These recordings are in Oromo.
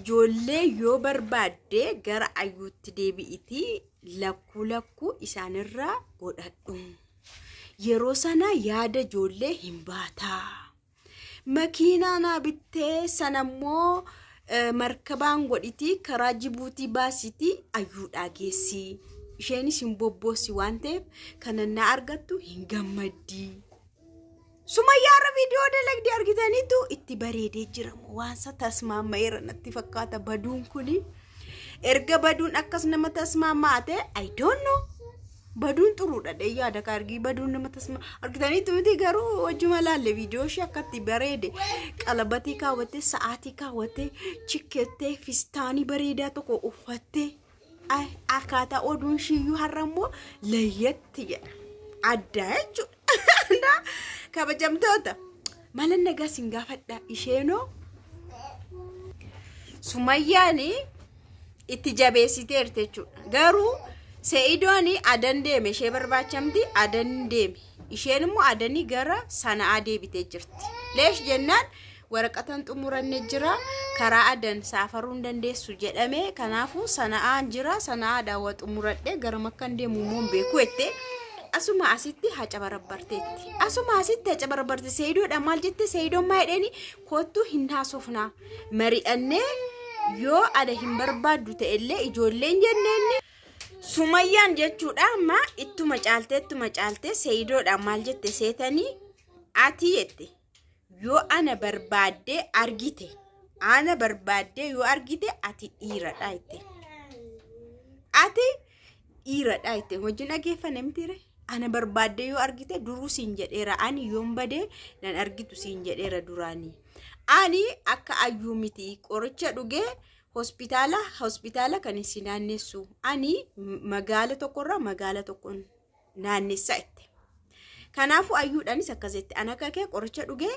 Ijoollee yoo barbaadde gara ayyuutti deebi'itii lakkuu lakkuu isaanirraa godhadhu. Yeroo sana yaada ijoollee hin baataa. Makiinaa naa bittee sanammoo markabaan godhitii karaa Jibuutii baasitii ayyuudhaa geessi. Isheenis hin bobboossi waan ta'eef kanan na argattu hin gammaddii. Sumayyaarra viidiyoo dalagdee argitaniitu itti bareedee jira. Waansa tasmaama'eera natti fakkaata baduun kuni. Erga baduun akkas nama tasmaama'a ta'e, I don't know. Baduun xuruudha dhee yaada ka argii baduun nama tasma argitaniitu miti, garuu wajjuma laalle viidiyoo ishee akkatti bareede, qalabatii kaawwattee, sa'aatii kaawwattee, chikkettee, fistaanii bareedaa tokko uffattee, akkaataa oduun ishiiyyuu har'a immoo layyatti jedha addaa jechuudha. Kabajamtoota, mala nagaa sin gaafadha. Isheenoo Sumayyaan itti jabeessiteerti jechuudha. Garuu Se'idoon Adan deeme, ishee barbaachamti Adan deeme. Isheen immoo Adanii gara Sana'aa deebitee jirti. Leesh jennaan waraqatan xumuranne jira, karaa Adan saafaruu hin dandeessu jedhame, kanaafuu Sana'aan jira, Sana'aadhaan waa xumuradhe gara makkan deemu immoo hin beeku jettee asuma asitti haca barabbarteetti. Asuma asitti haca barabbarte. Se'idoodha maal jette? Se'idoon maa jedheeni? Kottu hin haasofnaa, mari'annee, yoo ana hin barbaaddu ta'ellee ijoolleen jenneenni. Sumayyaan jechuudha amma ittuma caaltee ittuma caaltee Se'idoodha maal jette seetanii? Ati jette, yoo ana barbaaddee argite, ana barbaaddee yoo argite, ati dhiiradha jette. Ati dhiiradha jette. Wajjin dhageeffanne mitiire? Ana barbaaddee yoo argite, duruu siin jedheera, ani yoon badee nan argitu siin jedheera duraanii. Ani akka ayyuu miti, qoricha dhugee hospitaala hospitaala kan isin naannessu, ani magaala tokkorraa magaala tokkoon naannessa jette. Kanaafuu ayyuudhaanis akkas jette: ana akka kee qoricha dhugee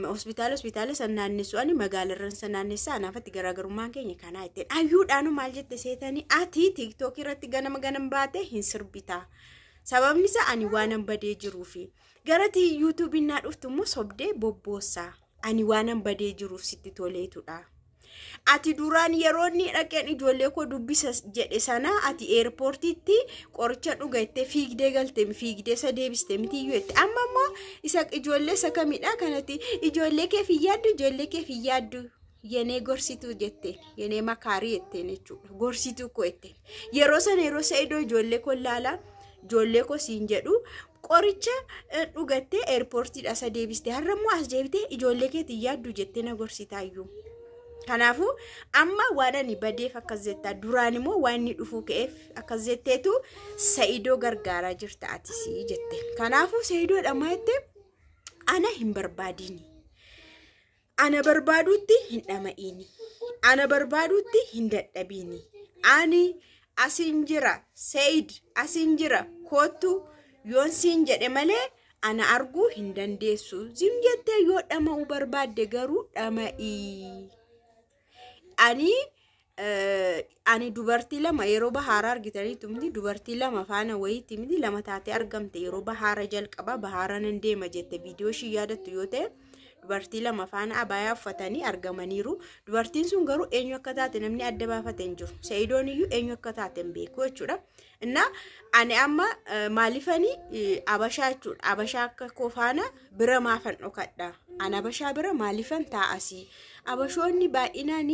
hospitaala hospitaala san naannessu, ani magaalarran san naannessa, anaafatti garaagarummaan keenya kanaa jetteen. Ayyuudhaanu maal jette seetanii? Ati TikTokii irratti ganama ganam baate hin sirbitaa. Sababni isaa ani waanan badee jiruufi. Gara YouTubeiin naa dhuftu immoo sobdee bobboossaa. Ani waanan badee jiruuf sitti toleetudha. Ati duraan yeroo inni dhaqeen ijoollee koo dubbisa jedhe sana, ati airportiitti qoricha dhugattee fiigdee galte, fiigdee isa deebiste mitiyyuu jette. Amma immoo isa ijoollee isa kamidha kanatti? Ijoollee kee hin yaaddu, ijoollee kee hin yaaddu. Yenee gorsituu jetteen, yenee makaarii jetteen jechuudha. Gorsituu koo jetteen. Yeroo sana yeroo Sa'idoo ijoollee koo laalaa, ijoollee koo siin jedhu, qoricha dhugattee airportiidha isa deebiste, har'a immoo as deebitee ijoollee keetiin yaaddu jettee na gorsitaayyuu. Kanaafuu amma waan ani badeef akkas jettaa, duraan immoo waan inni dhufuu ka'eef akkas jetteetu Sa'idoo gargaaraa jirta atisii jette. Kanaafuu Sa'idoodha maa jette? Ana hin barbaadini. Ana barbaaduutti hin dhama'iini. Ana barbaaduutti hin dadhabiini. Ani asin jira, Sa'id asin jira, kottu yoon siin jedhe malee ana arguu hin dandeessu. Zim jettee yoo dhama'uu barbaadde garuu dhama'ii. Ani dubartii lama yeroo bahaara argitaniitu miti, dubartii lama faana wayiitti miti, lama taatee argamte yeroo bahaara jalqaba bahaara nan deema jette, viidiyoo ishii yaadattu yoo ta'e, dubartii lama faana abaayaa uffatanii argamaniiru. Dubartiin sun garuu eenyu akka taate namni adda baafate hin jiru. Sa'idoon iyyuu eenyu akka taate hin beeku jechuudha. Innaa ani amma maalifani abashaa jechuudha. Abashaa akka koo faana bira maafan dhokadha? Ani abashaa bira maalifan taa'asii? Abashoonni baay'inaan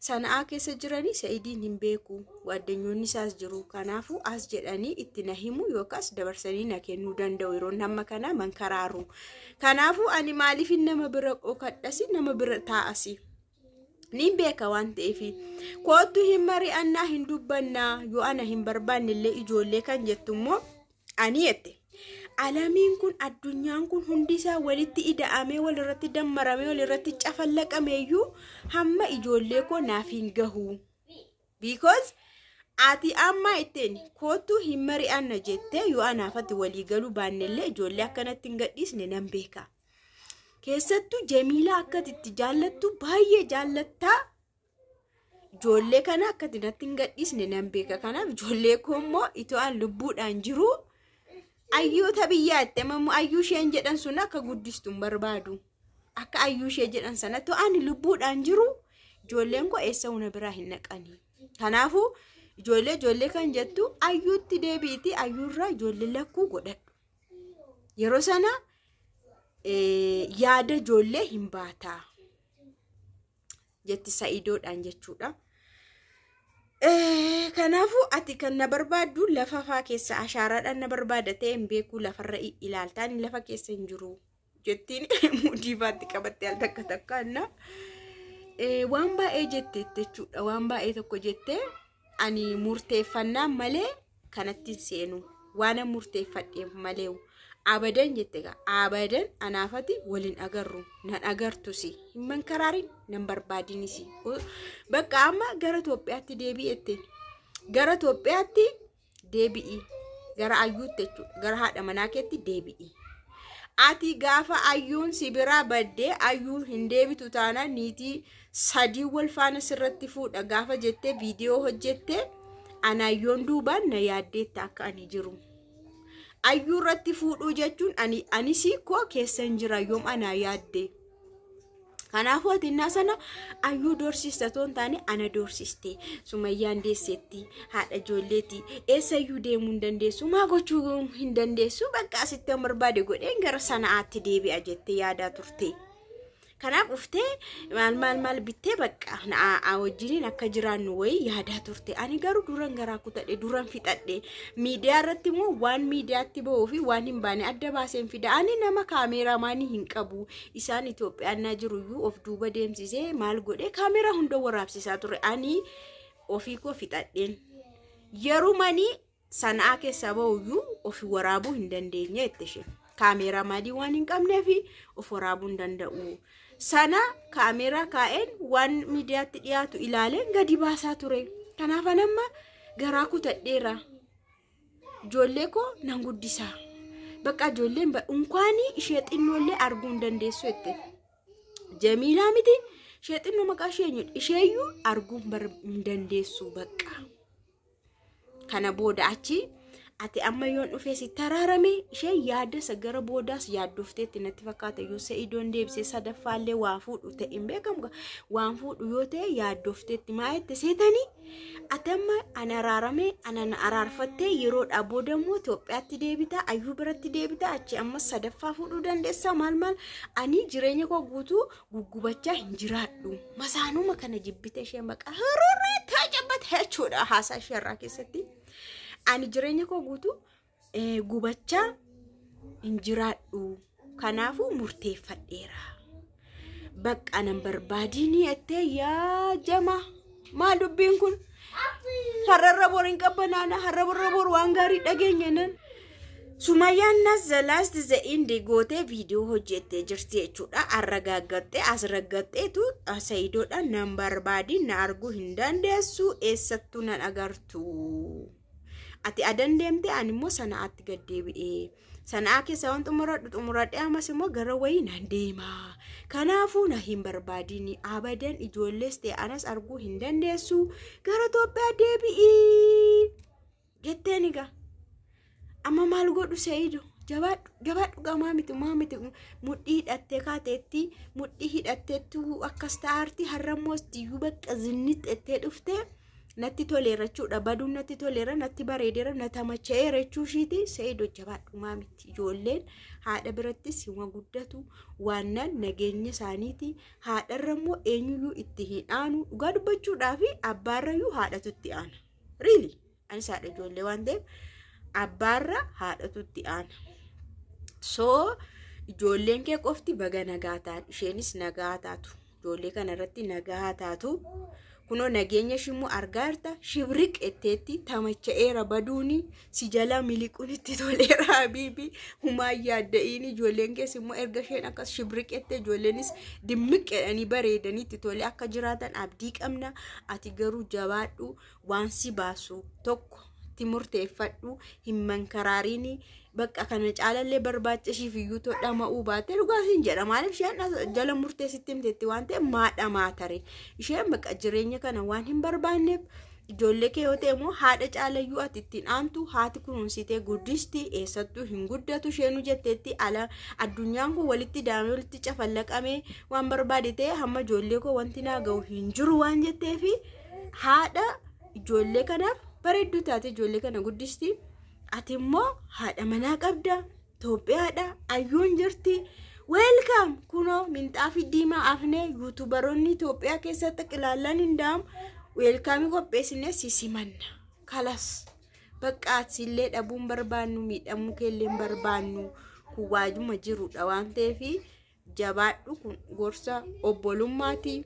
Sana'aa keessa jiranii Sa'idiin hin beeku. Waaddanyoonni isaas jiru. Kanaafuu as jedhanii itti na himu yookaas dabarsanii na kennuu danda'u yeroo amma kana mankaraaru. Kanaafuu ani maaliifin nama bira dhokadhasi, nama bira taa'asi? Niin beeka waan ta'eef, koottu hin mari'annaa, hin dubbannaa, yoo ana hin barbaanne illee ijoollee kan jettu immoo ani jette. Alamiin kun, addunyaan kun hundi isaa walitti ida'amee, walirratti dammaramee, walirratti cafallaqameeyyuu hamma ijoollee koo naaf hin gahu. Because ati amma ittiin koottu hin mari'anna jettee yoo anaafatti walii galuu baannellee ijoollee akkanatti hin gadhiisne nan beeka. Keessattuu Jamiilaa akka itti jaallattu, baay'ee jaallattaa, ijoollee kana akka natti hin gadhiisne nan beeka. Kanaaf ijoollee koo immoo itoo an lubbuudhaan jiru ayyuuta biyyaa itti amamu, ayyuu isheen jedhan sun akka guddistu hin barbaadu. Akka ayyuu ishee jedhan sanatti ani lubbuudhaan jiru Ijoolleen koo eessa huna biraa hin naqanii. Kanaafuu ijoollee ijoollee kan jettu ayyuutti deebi'iti, ayyuurraa ijoollee lakkuu godhadhu. Yeroo sana yaada ijoollee hin baataa jetti Sa'idoodhaan jechuudha. Kanaafuu ati kan na barbaaddu lafa faa keessa ashaaraadhaan na barbaada ta'e hin beeku, lafarra ilaaltaan lafa keessa hin jiru jettiin mudii baatti qabatte al takka takkaanna. Waan baay'ee jette jechuudha. Waan baay'ee tokko jettee, ani murteeffannaan malee kanatti hin seenu. Waan murteeffadheef malee abadan jette gaa, abadan anaafati waliin agarru, nan agartusi, hin mankaraarin, nan barbaadinisi. Bakka amma gara Itoophiyaatti deebi'ette, gara Itoophiyaatti deebi'i, gara ayyuutti jechuudha, gara haadha manaa keetti deebi'i. Ati gaafa ayyuun si biraa baddee ayyuun hin deebitu taanaan niitii sadii wal faana sirratti fuudha gaafa jettee viidiyoo hojjettee, ana ayyoon duubaan na yaaddeetta akka ani jiru. Ayyuu irratti fuudhuu jechuun ani anis koo keessa hin jira yoom anaa yaadde. Kanaafuu ati innaa sana ayyuu doorsista too hin taane ana doorsiste. Sumayyaan deesseetti, haadha ijoolleeti, eessayyuu deemuu hin dandeessu, maa gochuu hin dandeessu, bakka asitti han barbaade godheen gara sana'aatti deebi'a jettee yaadaa turte. Kanaaf dhuftee maal maal maal bittee bakka na wajjiniin akka jiraannu wayii yaadaa turte. Ani garuu duran garaa kutadhe, duran fixadhe. Miidiyaa irratti immoo waan miidiyaatti bahuu fi waan hin baane adda baaseen fida. Ani nama kaameeraamaanii hin qabu. Isaan Itoophiyaan naa jiruyyuu of duuba deemsisee maal godhee kaameeraa hunda waraabsisaa ture. Ani ofii koo fixadheen. Yerumanii sana'aa keessaa bahuyyuu ofi waraabuu hin dandeenye jette isheen. Kaameeraamaanii waan hin qabneef of waraabuu hin danda'u. Sana kaameeraa kaa'een waan miidiyaatti dhiyaatu ilaaleen gadi baasaa ture. Kanaaf amma garaa kutadheera. Ijoollee koo nan guddisaa. Bakka ijoolleen unkaanii ishee xinnoollee arguu hin dandeessu jette. Jamiilaa miti, ishee xinnoo maqaa ishee eenyudha? Isheeyyuu arguu hin dandeessu bakka. Kana booda achi ati amma yoon dhufee si taraarame, ishee yaada isa gara boodaas yaaddofteetti natti fakkaata. Yoo Sa'idoon deebisee sadaffaallee waa fuudhu ta'e hin beekamu, waan fuudhu yoo ta'e yaaddofteetti. Maa jette seetanii? Ati amma ana araarame, ana na araarfattee, yeroodhaa booda immoo Itoophiyaatti deebitaa, ayyuu biratti deebitaa, achi amma sadaffaa fuudhuu dandeessaa, maal maal, ani jireenya koo guutuu guggubachaa hin jiraadhu. Masaanuma kana jibbite ishee, maqaa hirurraa tajaajabate jechuudha haasaa ishee irraa keessatti. Ani jireenya koo guutuu gubachaa hin jiraadhu. Kanaafuu murteeffadheera. Bakka nan barbaadini jettee. Yaa jama, maal dubbiin kun? Har'arra bor hin qabbanaana, har'arra bor waan gaarii dhageenya nan. Sumayyaan nas the last the end gootee viidiyoo hojjettee jirti jechuudha. Arragaaggattee as raggatteetu Sa'idoodhaan nan barbaadin, na arguu hin dandeessu, eessattuu nan agartu. Ati adan deemtee, ani immoo sana'aatti gad deebi'ee. Sana'aa keessa waan xumuradhu xumuradhee ammas immoo gara wayii nan deema. Kanaafuu na hin barbaadini, abadan ijoollees ta'e anas arguu hin dandeessu, gara Itoophiyaa deebi'ii jetteen egaa. Amma maal godhu Sa'ido? Jabaadhu, jabaadhu, gamaa miti, maa miti, mudhii hidhattee kaateetti, mudhii hidhatteettu akkas ta'aarti. Har'ammoo iyyuu bakka zinnixxettee dhuftee natti toleera jechuudha. Baduun natti toleera, natti bareedeera, na tamacha'eera jechuu ishiiti. Sa'ido, jabaadhu, maa miti, ijoolleen haadha birattis hima guddatu waannan nageenya isaaniiti. Haadharra immoo eenyuyyuu itti hin aanu, dhugaa dubbachuudhaa fi abbaarrayyuu haadhatu itti aana. Really, anis haadha ijoollee waan ta'eef abbaarra haadhatu itti aana. So ijoolleen kee qofti baga nagaa ta'an, isheenis nagaa taatu, ijoollee kana irratti nagaa taatu. Kunoo nageenya ishii immoo argaa jirta, shibriq etteetti tamacha'eera, baduuni si jalaa miliquun itti toleera. Habiibi, humaa yaadda'iin, ijoolleen keessa immoo erga isheen akkas shibriq ette ijoolleenis dimmiq jedhanii bareedanii itti tolee akka jiraatan abdii qabna. Ati garuu jabaadhu, waan si baasu tokko itti murteeffadhu, hin mankaraariini. Bakka kana caalallee barbaacha ishiif iyyuu dhama'uu baatte, dhugaa siin jedha. Maaliif isheen jala murteessitti himteetti waan ta'eef maa dhamaa tare isheen? Bakka jireenya kana waan hin barbaanneef Ijoollee kee yoo ta'e immoo haadha caalayyuu ati ittiin aantu, haati kunuunsitee guddisti, eessattuu hin guddatu isheenuu jetteetti. Ala addunyaan kun walitti daamee walitti cafallaqamee waan barbaade ta'e, hamma ijoollee koo wanti naa ga'u hin jiru waan jetteefi haadha ijoollee kanaaf bareedduu taate ijoollee kana guddisti. Ati immoo haadha manaa qabda, Itoophiyaadha, ayyuun jirti. Weelkaam, kunoo minxaafii diimaa afnee yuutubaroonni Itoophiyaa keessatti qilaallan hin daamu. Weelkaamii qopheessinee sisimanna. Kalas bakka asillee dhabuun barbaannu, miidhamuu keellee hin barbaannu, kun waajuma jirudha waan ta'eef jabaadhu. Kun gorsa obbolummaati.